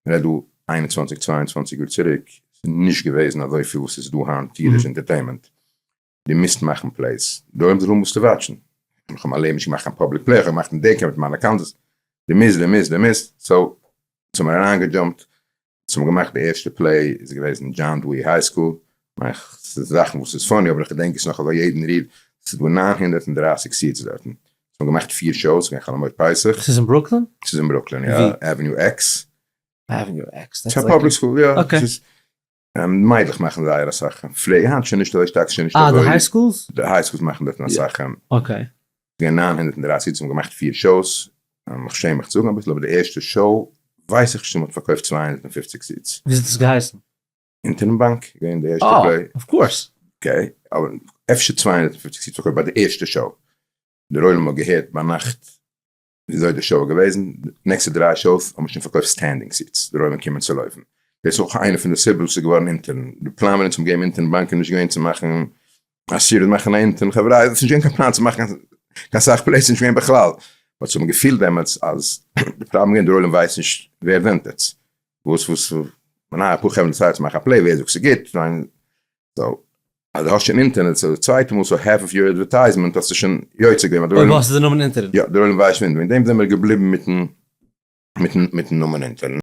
מ'רעדט דא 21 22 יאר צוריק, ס'איז נישט געוועזן אזויפיל וואס ס'איז דא היינט אידיש entertainment, דו מוזט מאכן plays, דא האבן זיי וואס צו watch ן, איך האב מיין לעבן נישט געמאכט קיין public play, איך האב געמאכט אין daycare מיט מיינע cousins, דו מוזט, דו מוזט, דו מוזט, so אונז האבן אריינגע jump ט, אונז האבן געמאכט די ערשטע play איז געוועזן John Dewey High School, מיין ס'איז זאכן וואס איז funny אבער איך געדענק עס נאך אזוי יעדן ריר, ס'איז דא 930 seats דארטן, אונז האבן געמאכט פיר shows, געווען חול המועד פסח. ס'איז אין ברוקלין? ס'איז אין ברוקלין יא, Avenue X. Avenue X, ס'איז א public school יא. okay. מיידלעך מאכן זייער אסאך פלעי, היינט שוין נישט אזוי שטארק, שוין נישט אזוי. אה, די high schools? די high schools מאכן דארטן אסאך. okay. געווען 930 seats, האבן געמאכט פיר shows, איך שעם מיך צו זאגן אביסל, אבער די ערשטע show ווייס איך נישט צו מ'האט פארקויפט 250 seats. ווי האט עס געהייסן? אונטערן באנק, געווען די ערשטע play. אה, of course. okay, אבער אפשר 250 seats פארקויפט ביי די ערשטע show. דער עולם האט געהערט ביינאכט וויאזוי די show איז געוועזן, די נעקסטע דריי shows האבן שוין פארקויפט standing seats, דער עולם קומען צו לויפן. דאס איז אויך איינע פון די סיבות וואס איז געווארן אונטערן, די פלאן ווען אונז האבן געגעבן אונטערן באנק איז נישט געווען צו מאכן א series, מאכן א אונטערן חברה, עס איז נישט געווען קיין פלאן צו מאכן קיין סאך plays, נישט געווען בכלל, but זיי האבן געפילט דעמאלטס אז די פראבלעם איז געווען דער עולם ווייסט נישט ווער זענט עטס, וואס וואס, ניין אפאר חברה decide צו מאכן א play, ווער זאגט ס'איז גוט, so אז דו האסט שוין אינטערנעט so די צווייטע מאל so half of your advertisement האסטו שוין יוצא געווען אויב האסטו די נאמען אינטערנעט. יא, דער עולם ווייסט שוין, וועגן דעם זעמיר געבליבן מיטן מיטן מיטן נאמען אינטערנעט.